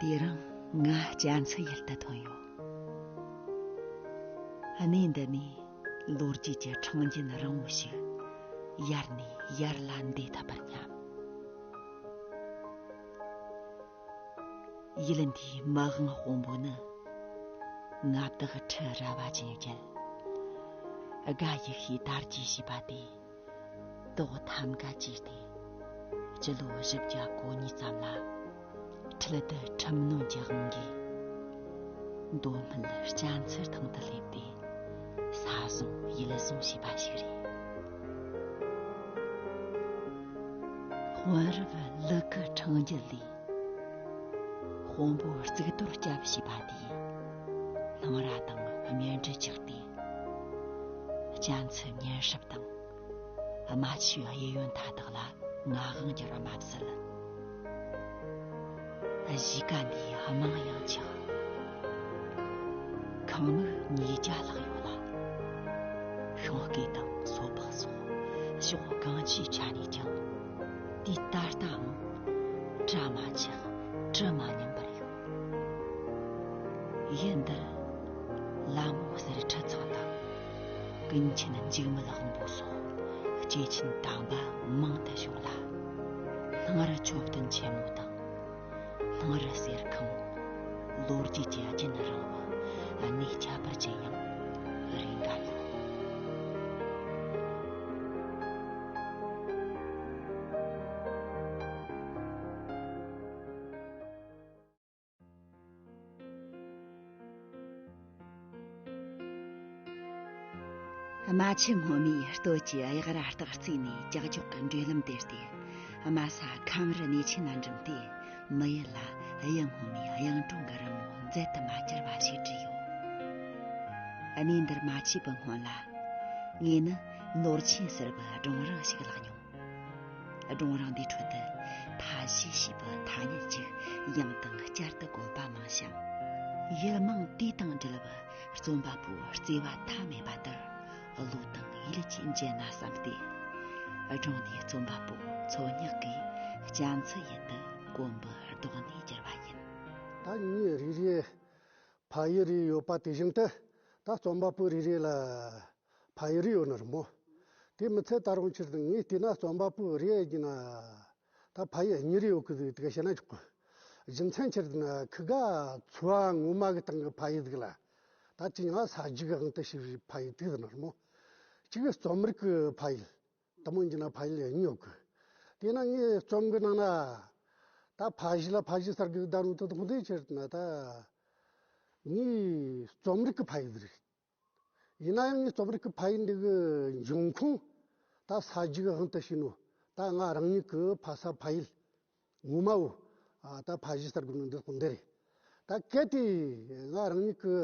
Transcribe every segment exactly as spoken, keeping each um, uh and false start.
དེ་རིང་ང་རྒྱ་མཚོའི་ཡུལ་དུ་ཐོན་ཡོད། གནས་འདི་ནས་ལོ་རྒྱུས་ཀྱི་ཕྲེང་རྒྱུན་རིང་བོ་ཞིག་ཡར་ནས་ཡར་ལ་འདེད་ཐུབ་པར་སྙམ། ཡུལ་འདིའི་མི་དབང་དཔོན་པོ་ནི་མངའ་བདག་ཁྲི་རལ་པ་ཅན་བརྒྱུད། དགའ་ཡེ་ཤེས་དར་རྒྱས་བྱས་པ་དེས། དོག་ཐམ་ག་བཅས་ཏེ། སྤྱི་ལོ་བཞི་བརྒྱ་གོ་གཉིས་ཙམ་ལ། ཁྲི་ལྡེ་ཁྲིམས་གནོན་གྱི་དབང་གིས། མདོ་སྨད་རྒྱ་མཚོའི་ཐང་དུ་སླེབས་ཏེ། ས་བཟུང་ཡུལ་བཟུང་བྱས་པ་ཞིག་རེད། དཔོན་རབས་ལུག་གི་ཕྲེང་རྒྱུད་ལས། དཔོན་པོ་གཙུག་ཏོར་སྐྱབས་ཞེས་པ་དེས། སྣང་ར་དང་སྨྱན་སྦྲུལ་བཅགས་ཏེ། རྒྱ་མཚོའི་མཉེན་སྲིབ་དང་། རྨ་ཆུའི་གཡས་གཡོན་མཐའ་དག་ལ་ངག་དབང་བསྒྱུར་བ་མ་ཟད། གཞིས་ཀ་འདིའི་དམངས་ཡང་ཆགས། ཁང་མིག་ཉིས་བརྒྱ་ལྷག་ཡོད་ལ། ཤིང་སྐས་དང་སོ་ཕག་སོགས་ཕྱོགས་གང་ཅིའི་ཆ་ནས་ཀྱང་། དུས་ད་ལྟའང་གྲ་མ་ཆག་གྲི་མ་ཉམས་པར་ཡོད། ཡུལ་འདིར་ལ་མོ་གསེར་ཁྲི་ཚང་དང་། ཀུན་མཁྱེན་འཇིགས་མེད་དབང་པོ་སོགས་སྐྱེས་ཆེན་དམ་པ་མང་དུ་བྱུང་ལ། སྣང་ར་མཆོད་རྟེན་ཆེན་མོ་དང་། སྣང་ར་གསེར་ཁང་། ལོ་རྒྱུས་ཀྱི་རྒྱུན་རིང་བ་གནས་ཁྱད་པར་ཅན་ཡང་རེ་འགའ་ཡོད། རྨ་ཆུ་སྔོན་མོའི་སྟོད་ཀྱི་གཡག་ར་སྟག་རྩེ་ནས་ཀྱག་ཀྱོག་གི་འགྲོས་ལམ་དེད་དེ། རྨ་ས་ཁམས་རི་གནས་ཆེན་ལ་འགྲིམས་ཏེ། མི་ཡུལ་ལ་གཡུ་སྔོན་མོའི་གཡུང་དྲུང་གི་རི་མོ་མཛད་དུ་མ་གྱུར་པ་ཞིག་བྲིས་ཡོད། གནས་འདིར་མ་མཆིས་པའི་སྔོན་ལ། ངས་ནི་ནོར་ཆེན་ཟེར་བའི་སྒྲུང་རིང་ཞིག་བཀླགས་མྱོང་། སྒྲུང་རིང་འདིའི་ཁྲོད་དུ་ཕ་གཞིས་ཞེས་པའི་ཐ་སྙད་ཅིག་ཡང་དང་བསྐྱར་དུ་བཀོད་པ་མང་ཞིང་། ཡུལ་མིང་དེ་དང་འབྲེལ་བའི་རྩོམ་པ་པོའི་བརྩེ་བ་མཐའ་མེད་པ་དེར་བློ་དང་ཡིད་ཀྱིས་འཇལ་ན་བསམ་སྟེ། སྒྲུང་འདིའི་རྩོམ་པ་པོ་མཚོ་སྙག་གིས་རྒྱ་མཚོའི་ཡུལ་དུ་གོམ་པའི་རྡོག་སྣེ་བསྒྱུར་བ་ཡིན། ད་མྱི་རེ་རེ་ཕ་ཡུལ་རེ་ཡོད་པ་དེ་བཞིན་དུ། ད་རྩོམ་པ་པོ་རེ་རེ་ལ་ཕ་ཡུལ་རེ་ཡོད་ནི་རེད་མོ། དེ་མི་ཚད་ད་རུང་ཕྱིར་དུ་ངས་བལྟས་ན་རྩོམ་པ་པོ་རེ་ཡིན་ན་ད་ཕ་ཡུལ་གཉིས་རེ་ཡོད་གི་ཟིག་དེ་ག་བཤད་ན་ཆོག་གི། རྒྱུ་མཚན་ཕྱིར་དུ་ན་ཁི་ག་འཚོ་བ་ངོ་མ་གི་སྟེང་གི་ཕ་ཡུལ་ཟིག་ལ། ད་ཅི་ཡང་ས་རྒྱུ་གི་དབང་དུ་བྱས་པའི་ཕ་ཡུལ་དེ་ཟིག་ནི་རེད་མོ། གཅིག་རྩོམ་རིག་གི་ཕ་ཡུལ། དེ་མོ་ཡིན་ན་ཕ་ཡུལ་གཉིས་ཡོད་གི། དེས་ན་ངས་རྩོམ་གི་ནང་ན་ད་ཕ་གཞིས་ལ་ཕ་གཞིས་ཟེར་གི་ད་རུང་དེ་དོན་དེ་ཕྱིར་ན་ད་ངའི་རྩོམ་རིག་གི་ཕ་ཡུལ་རེད། ཡིན་ན་ཡང་ངའི་རྩོམ་རིག་གི་ཕ་ཡུལ་འདི་གི་འབྱུང་ཁུངས་ད་ས་རྒྱུས་ཀྱི་དབང་དུ་བྱས་ནོ་ད་ང་རང་ཉིད་ཀྱི་ཕ་ས་ཕ་ཡུལ་ངོ་མ་བོ། ཨ། ད་ཕ་གཞིས་ཟེར་དགོས་ནོ་འདི་དག་འདི་རེད། ད་གལ་ཏེ་ང་རང་ཉིད་ཀྱི།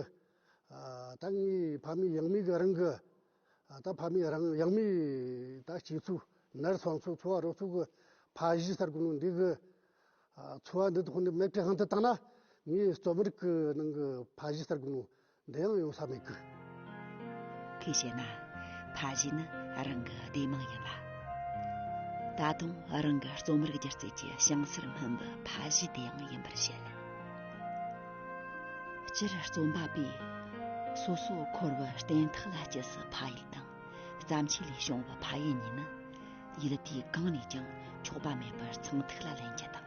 ཨ། ད་ངའི་ཕ་མེས་ཡང་མེས་ཀྱི་རང་གི། ཨ། ད་ཕ་མེས་རང་ཡང་མེས་ད་སྐྱེས་ཚོ་ནར་སོན་ཚོ་འཚོ་བ་རོལ་ཚོ་གི་ཕ་གཞིས་ཟེར་དགོས་ནོ་འདི་གི། ཨ། འཚོ་བ་འདི་དག་འདི་མེད་པའི་དབང་དུ་བཏང་ན་ངའི་རྩོམ་རིག་གི་ནང་གི་ཕ་གཞིས་ཟེར་དགོས་ནོ། འདི་ཡང་ཡོང་ས་མེད་གི། ཁོས་བཤད་ན། ཕ་གཞིས་ནི་རང་གི་སྡེ་མིང་ཡིན་ལ། ད་དུང་རང་གི་རྩོམ་རིག་སྒྱུ་རྩལ་གྱི་བྱང་སར་སྨིན་པའི་ཕ་གཞིས་དེ་ཡང་ཡིན་པར་བཤད། སྤྱིར་རྩོམ་པ་པོས་སོ་སོ་འཁོར་བའི་རྟེན་ཐག་ལ་སྐྱེལ་སའི་ཕ་ཡུལ་དང་། བརྩམས་ཆོས་ལས་བྱུང་བའི་ཕ་ཡུལ་གཉིས་ནི། ཡུལ་དུས་གང་ནས་ཀྱང་འཁྱོག་པ་མེད་པར་ཚངས་ཐིག་ལ་ལེན་རྒྱུ་དང་།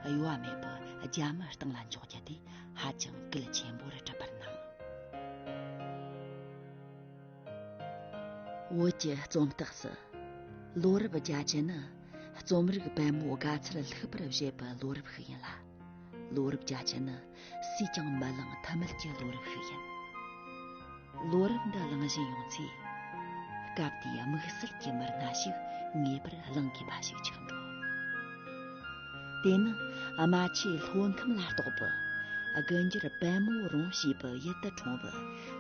གཡོ་བ་མེད་པར་རྒྱ་མིའི་སྟེང་ལ་འཇོག་རྒྱུ་དེ་ཧ་ཅང་གལ་ཆེན་པོར་གྲུབ་པར་སྣང་། བོད་ཀྱི་རྩོམ་སྟེགས་སུ། ལོ་རབས་བརྒྱད་ཅུ་ནི་རྩོམ་རིག་པད་མོ་དགའ་ཚལ་ལྷུག་པར་བཞད་པའི་ལོ་རབས་ཤིག་ཡིན་ལ། ལོ་རབས་བརྒྱད་ཅུ་ནི་སུས་ཀྱང་མི་ལང་ཐུ་མེད་ཀྱི་ལོ་རབས་ཤིག་ཡིན། ལོ་རབས་འདི་གླེང་བཞིན་ཡོང་ཚེ། སྐབས་དེའི་དམིགས་བསལ་གྱི་མི་སྣ་ཞིག་ངེས་པར་གླེང་དགོས་པ་ཞིག་ཆགས་འགྲོ། དེ་ནི་རྨ་ཆུའི་ལྷོ་ཁམས་ལ་གཏོགས་པའི་དགུ་འགྱུར་པད་མོ་རོང་ཞེས་པའི་ཡུལ་དུ་འཁྲུངས་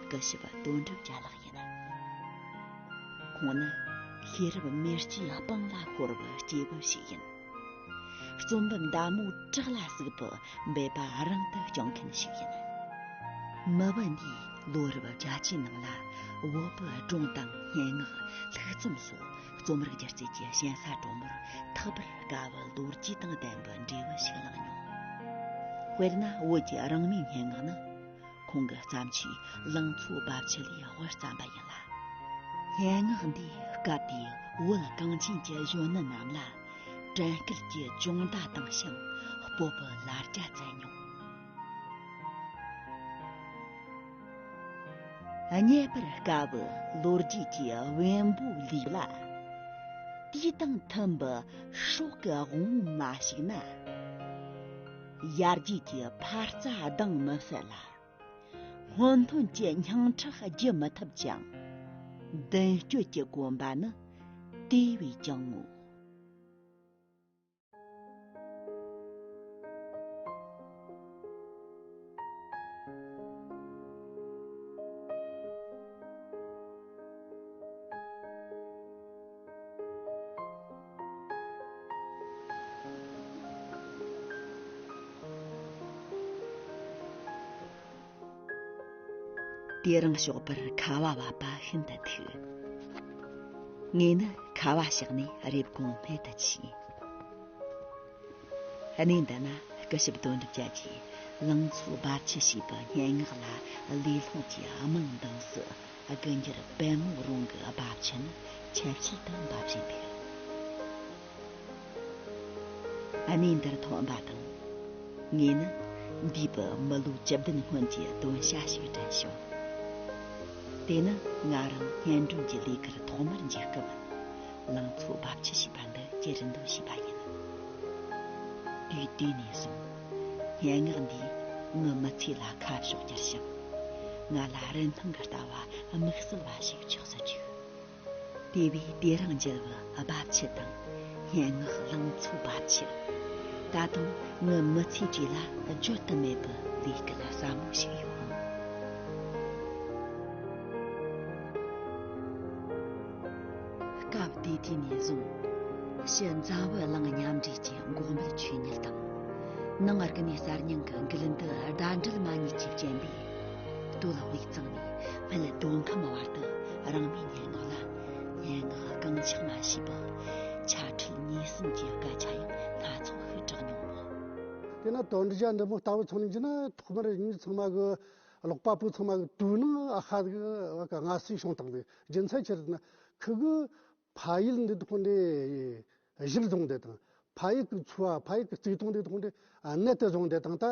པའི་སྐུ་ཞབས་དོན་གྲུབ་རྒྱལ་ལགས་ཡིན། ཁོང་ནི་ཤེས་རབ་མེ་ལྕེའི་དཔུང་ལ་ཤོར་བའི་སྐྱེས་བུ་ཞིག་ཡིན། རྩོམ་པ་མདའ་མོའི་བྲག་ལ་ཟུག་པའི་འབད་པ་རང་དུ་བརྐྱངས་མཁན་ཞིག་ཡིན། མི་བུ་འདིས་ལོ་རབས་བརྒྱད་ཅུའི་ནང་ལ་བོད་པའི་སྒྲུང་དང་སྙན་ངག་ལྷུག་རྩོམ་སོགས་རྩོམ་རིག་སྒྱུ་རྩལ་གྱི་ཞན་ས་དྲོན་མོར་ཐག་པར་དཀའ་བའི་ལོ་རྒྱུས་དང་ལྡན་པའི་འབྲས་བུ་ཞིག་བླངས་མྱོང་། དཔེར་ན་བོད་ཀྱི་རང་མོས་སྙན་ངག་ནི། ཁོང་གི་བརྩམས་ཆོས་ལང་ཚོའི་རྦབ་ཆུ་ལས་དབུ་བརྩམས་པ་ཡིན་ལ། སྙན་ངག་འདིའི་སྐབས་དེའི་བོད་གངས་ཅན་གྱི་གཞོན་ནུ་རྣམས་ལ་དྲན་སྐུལ་གྱི་ཅོང་བརྡ་བཏང་ཞིང་སྤོབས་པའི་ལར་རྒྱ་བསྩལ་མྱོང་། རྙེད་པར་དཀའ་བའི་ལོ་རྒྱུས་ཀྱི་བེམ་པོའི་ལུས་ལ། དུས་དང་མཐུན་པའི་སྲོག་གི་དབང་པོ་མ་ཞུགས་ན། ཡར་རྒྱས་ཀྱི་འཕར་རྩ་ལྡང་མི་སྲིད་ལ། སྔོན་ཐོན་གྱི་སྙིང་ཁྲག་རྒྱུ་མི་ཐུབ་ཅིང་། མདུན་སྐྱོད་ཀྱི་གོམ་པ་ནི་དེ་བས་ཀྱང་ངོ་། དེ་རིང་ཞོགས་པར་ཁ་བ་བབས་པ་ཤིན་ཏུ་ཐུག་ངས་ནི་ཁ་བ་བཤགས་ནས་རེབ་གོང་སྨད་དུ་ཕྱིན། གནས་འདི་ན་སྐུ་ཞབས་དོན་གྲུབ་རྒྱལ་གྱིས་ལང་ཚོའི་རྦབ་ཆུ་ཞེས་པའི་སྙན་ངག་ལ་ལས་སློང་གི་རྨང་འདིང་སའི་དགུ་འགྱུར་པད་མོ་རོང་གི་རྦབ་ཆུ་ནི་ཆབ་ཆུལ་དུ་འབབ་བཞིན་འདུག་གནས་འདིར་ཐོན་པ་དང་། ངས་ནི་འདས་པའི་མི་ལོ་བཅུ་བདུན་སྔོན་གྱི་དོན་བྱ་ཞིག་དྲན་བྱུང་། དེ་ནི་ང་རང་སྙན་སྒྲོན་གྱི་ལས་ཀར་ཐོག་མར་འཇུག་སྐབས། ལང་ཚོའི་རྦབ་ཆུ་ཞེས་པ་འདི་ཅེར་འདོན་བྱས་པ་ཡིན། དུས་དེ་ནས་བཟུང་། སྙན་ངག་འདིས་ངའི་མི་ཚེ་ལ་ཁ་ཕྱོགས་བསྒྱུར་ཞིང་། ང་ལ་རིན་ཐང་གི་ལྟ་བ་དམིགས་བསལ་བ་ཞིག་ཆགས་སུ་བཅུག་དེ་བས་དེ་རིང་མཇལ་བའི་རྦབ་ཆུ་དང་། སྙན་ངག་ལང་ཚོའི་རྦབ་ཆུ། ད་དུང་ངའི་མི་ཚེ་གཅིག་ལ་བརྗོད་དུ་མེད་པའི་ལས་སྐལ་ཟབ་མོ་ཞིག་ཡོད། སྐབས་དེ་དུས་ནས་བཟུང་། ཕྱི་འཛམ་བུ་གླིང་མཉམ་འདྲེས་ཀྱི་འགོག་མེད་ཆོས་ཉིད་དང་། ནང་རིག་གནས་གསར་རྙིང་གི་འགུལ་འདུ་ཟླ་སྒྲིལ་མ་གཉིས་ཀྱི་རྐྱེན་པས། སྟོད་དབུས་གཙང་ནས་སྨད་མདོ་ཁམས་བར་དུ་རང་མོས་སྙན་ངག་ལ། སྙན་ངག་རྐང་འཇགས་མ་བྱས་པར་ཆ་འཕྲུལ་ཉེས་གསུམ་གྱི་སྐད་ཆ་ཡང་སྣ་ཚོགས་ཤིག་གྲགས་མྱོང་མོད། དེས་ན་དོན་གྲུབ་འདི་མོ་ལྟ་བུ་ཚོ་ནི་ཡིན་ན་ཐོག་མར་མི་ཚང་མ་གི་ཀློག་པ་པོ་ཚང་མ་གི་དུས་ནང་ཨ་ཁ་གི་ཨ་ཁ་སྔ་སེ་བྱུང་བཏང་ནས། རྒྱུ་མཚན་ཆི་རེད་ན་ཁུ་གི་ཕ་ཡུལ་འདི་ཐོག་ནས་གཞིར་བཟུང་སྟེ་དང་། ཕ་ཡུལ་གྱི་འཚོ་བ། ཕ་ཡུལ་གྱི་བརྩེ་དུང་འདི་ཐོག་ནས་གནད་དུ་བཟུང་སྟེ་དང་། ད་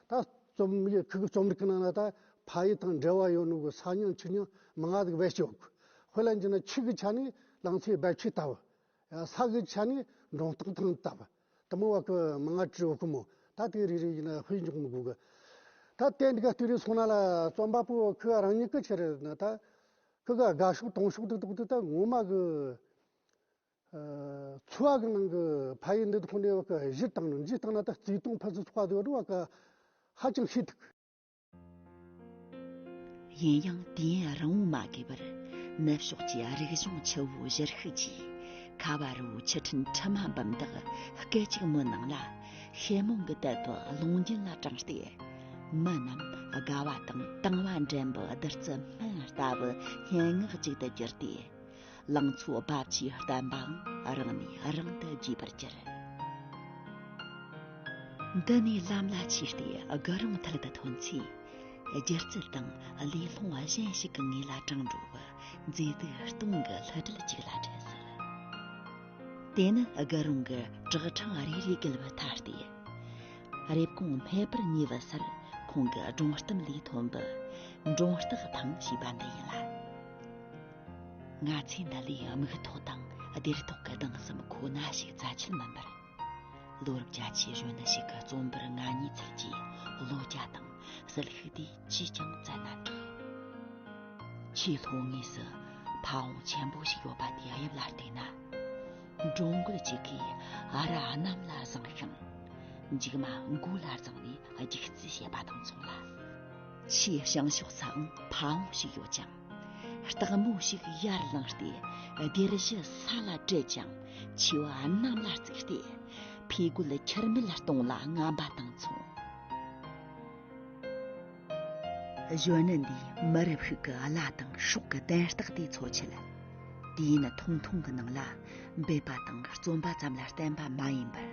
ད་རྩོམ་ཡིག་ཁུ་གི་རྩོམ་རིག་གི་ནང་ན་ད་ཕ་ཡུལ་དང་འབྲེལ་བ་ཡོད་ནོ་གི་ས་མྱིང་ཆུ་མྱིང་མང་ང་ཟིག་བེད་སྤྱོད། དཔེ་ལ་འཇུག་ན་ཆུ་གི་ཆ་ནས་ལང་ཚོའི་རྦབ་ཆུ་ལྟ་བུ། ས་གི་ཆ་ནས་འབྲོང་སྟག་ཐང་ལྟ་བུ། དེ་མོ་བ་གི་མང་ང་བྲིས་ཡོད་གི་མོ། ད་དེ་རེ་རེ་ཡིན་ན་དཔེ་འཇོག་མི་དགོས་གི། ད་དེ་འདི་ག་ལྟོས་རེ་སོང་ན་ལ་རྩོམ་པ་པོ་ཁུ་རང་ཉིད་གི་ཆི་རེད་ན་ད། ཁུ་ག་དགའ་ཕྱོགས་དུང་ཕྱོགས་དེ་དག་དེ་ད་ངོ་མ་གི་ཨ་འཚོ་བ་གི་ནང་གི་ཕ་ཡུལ་འདི་དག་ནས་བ་གི་གཞིར་བཏང་ནས། གཞིར་བཏང་ན་ད་བརྩེ་དུང་ཕུན་སུམ་ཚོགས་པ་དེ་བ་གི་ཧ་ཅང་ཤེས་ཐུབ། ཡིན་ཡང་དུས་ཡུན་རིང་བོ་མ་དགོས་པར། ནུབ་ཕྱོགས་ཀྱི་རིག་གཞུང་ཆུ་བོའི་བཞུར་ཤུགས་ཀྱིས། ཁ་བ་རི་བོའི་ཆུ་ཕྲན་དྲི་མ་འབུམ་དག་སྐད་ཅིག་མའི་ནང་ལ་ཤེས་མོང་གི་དད་པའི་ཀློང་རྒྱུན་ལ་དྲངས་ཏེ། མི་རྣམས་དགའ་བ་དང་དང་བ་འདྲེན་པའི་བདུད་རྩི་སྨན་ལྟ་བུའི་སྙན་ངག་ཅིག་ཏུ་གྱུར་ཏེ། ལང་ཚོའི་རྦབ་ཆུའི་བསྟན་པའང་རིང་ནས་རིང་དུ་རྒྱས་པར་གྱུར། འདི་ནས་ལམ་ལ་ཆས་ཏེ་དགུ་རོང་མཐིལ་དུ་ཐོན་ཚེ། སྒྱུ་རྩལ་དང་ལས་སློང་གཞན་ཞིག་གི་ངོས་ལ་དྲངས་འགྲོ་བའི་མཛེས་སྡུག་སྟོང་གི་ལྷུ་སྒྲིལ་ཅིག་ལ་འཕྲད་སྲིད། དེ་ནི་དགུ་རོང་གི་བྲག་འཕྲང་རེ་རེ་བརྒལ་བའི་མཐའ་སྟེ། རེབ་གོང་སྨད་པར་ཉེ་བའི་སར་ཁོང་གི་སྒྲུང་གཏམ་ལས་ཐོན་པའི་སྒྲུང་རྟགས་ཐང་ཞེས་པ་འདི་ཡིན་ལ། ང་ཚོས་འདི་ལས་སྨུག་ཐོག་དང་སྡེར་ཐོག་གི་གདུང་སེམས་ཁོ་ན་ཞིག་རྩ་ཆེན་མིན་པར། ལོ་རབས་བརྒྱད་ཅུའི་གཞོན་ནུ་ཞིག་གི་རྩོམ་པར་ང་ཉེ་ཚུལ་གྱི་བློ་རྒྱ་དང་ཟིལ་ཤུགས་དེས་ཅིས་ཀྱང་བཙལ་ན་འགྲིག་ཆེས་ལྷོ་ངོས་སུ་ཕ་བོང་ཆེན་པོ་ཞིག་ཡོད་པ་དེའི་དབྱིབས་ལ་བལྟས་ན། སྒྲོ་འགུལ་གཅིག་གིས་ཨ་ར་གནམ་ལ་བཟུང་ཞིང་། མཇུག་མ་མགོ་ལ་བརྫངས་ནས་རྒྱུག་རྩིས་བྱེད་པ་དང་མཚུངས་ལ། ཆུའི་བྱང་ཕྱོགས་སུའང་ཕ་བོང་ཞིག་ཡོད་ཅིང་། སྟག་མོ་ཞིག་ཡར་ལངས་ཏེ་སྡེར་གཞུ་ས་ལ་བྲད་ཅིང་མཆེ་བ་གནམ་ལ་བཙུགས་ཏེ་ཕས་རྒོལ་ཁྱུར་མིད་གཏོང་ལ་རྔམ་པ་དང་མཚུངས། གཞོན་ནུ་འདིས་མི་རབས་ཤིག་གི་བླ་དང་སྲོག་གི་དན་རྟགས་དེ་འཚོལ་ཆེད། དུས་ཡུན་ཐུང་ཐུང་གི་ནང་ལ་འབད་པ་དང་རྩོམ་པ་ཙམ་ལ་བརྟེན་པ་མ་ཡིན་པར།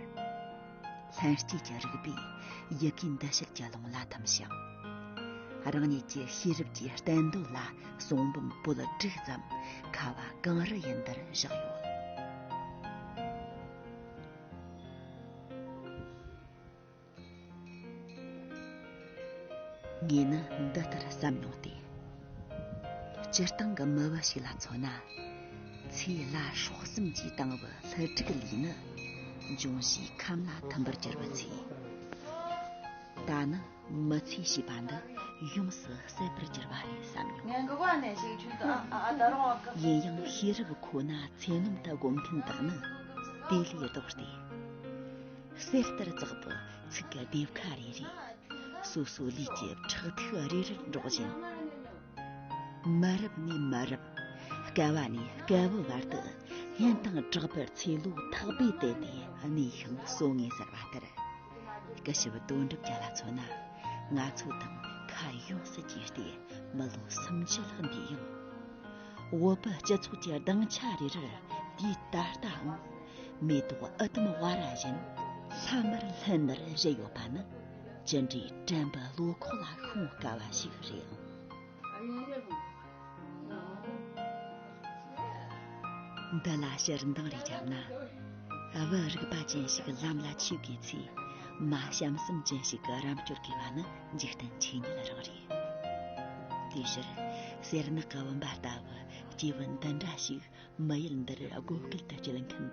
ལྷན་སྐྱེས་ཀྱི་རིག་པས་ཡི་གེའི་འདུ་བྱེད་ཀྱི་ཀློང་ལ་འཐིམ་ཞིང་། རང་ཉིད་ཀྱི་ཤེས་རབ་ཀྱི་བསྟན་དོན་ལ་གསུང་འབུམ་པོད་དྲུག་ཙམ་ཁ་བ་གངས་རི་ཡན་འདིར་བཞག་ཡོད། ངས་ནི་འདི་ལྟར་བསམ་མྱོང་སྟེ། སྤྱིར་བཏང་གི་མི་བུ་ཞིག་ལ་མཚོན་ན། ཚེ་ལ་སྲོག་གསུམ་གྱིས་བཏང་བའི་ལྷུ་ཕྲུག་ལུས་ནི། འབྱུང་བཞིའི་ཁམས་ལ་ཐིམ་པར་གྱུར་པའི་ཚེ། ད་ནི་མི་ཚེ་ཞེས་པ་འདི་ཡོངས་སུ་ཟད་པར་གྱུར་པ་རེད་བསམ་མྱོང་། ངན་གི་བ་ནས་ཞིག་ཆུད་དུ་ཨ་ཨ་ཨ་ད་རུང་བ་གི། ཡིན་ཡང་ཤེས་རབ་ཁོ་ན་ཚེ་ནོམ་དུ་སྒོམ་མཁན་དག་ནི་དེ་ལས་ལྡོག་སྟེ། གསེར་ལྟར་བཙགས་པའི་ཚིག་གི་སྡེབ་ཁ་རེ་རེ། སོ་སོའི་ལུས་ཀྱི་ཁྲག་ཐིགས་རེ་རེར་འགྲོགས་བཞིན། མི་རབས་ནས་མི་རབས། བསྐལ་བ་ནས་བསྐལ་བའི་བར་དུ་སྙན་དང་གྲགས་པར་ཚེ་ལོ་ཐག་པས་བཏད་དེ་གནས་ཤིང་གསོ་ངེས་ཟེར་བ་ལྟར། སྐུ་ཞབས་དོན་གྲུབ་རྒྱལ་ལ་མཚོན་ན། ང་ཚོ་དང་ཁ་ཡོངས་སུ་གྱེས་ཏེ་མི་ལོ་སུམ་ཅུ་ལྷག་འདས་ཡང་། བོད་པའི་སྤྱི་ཚོགས་ཀྱི་སྡིངས་ཆ་རེ་རེར་དུས་ད་ལྟའང་མེ་ཏོག་ཨུ་དུམ་ཝ་ར་བཞིན་ལྷམ་མེར་ལྷུང་ནས་བཞད་ཡོད་པ་ནི་ཅི་འདྲའི་དྲན་པའི་བློ་ཁོག་ལ་ཤོང་དཀའ་བ་ཞིག་རེད་ཨང་། འདི་ལ་ཕྱིར་འདང་རེ་བརྒྱབ་ན། བུ་རིག་པ་ཅན་ཞིག་ལམ་ལ་ཆས་དགོས་ཚེ། མ་བྱམས་སེམས་ཅན་ཞིག་གི་རམ་སྐྱོར་དགོས་པ་ནི་འཇིག་རྟེན་ཆོས་ཉིད་རང་རེད། དེའི་ཕྱིར་སེར་ནག་གི་བུམ་པ་ལྟ་བུ་སྐྱེས་བུ་འདི་འདྲ་ཞིག་མི་ཡུལ་འདིར་དགོས་སྐལ་དུ་སྐྱེལ་མཁན་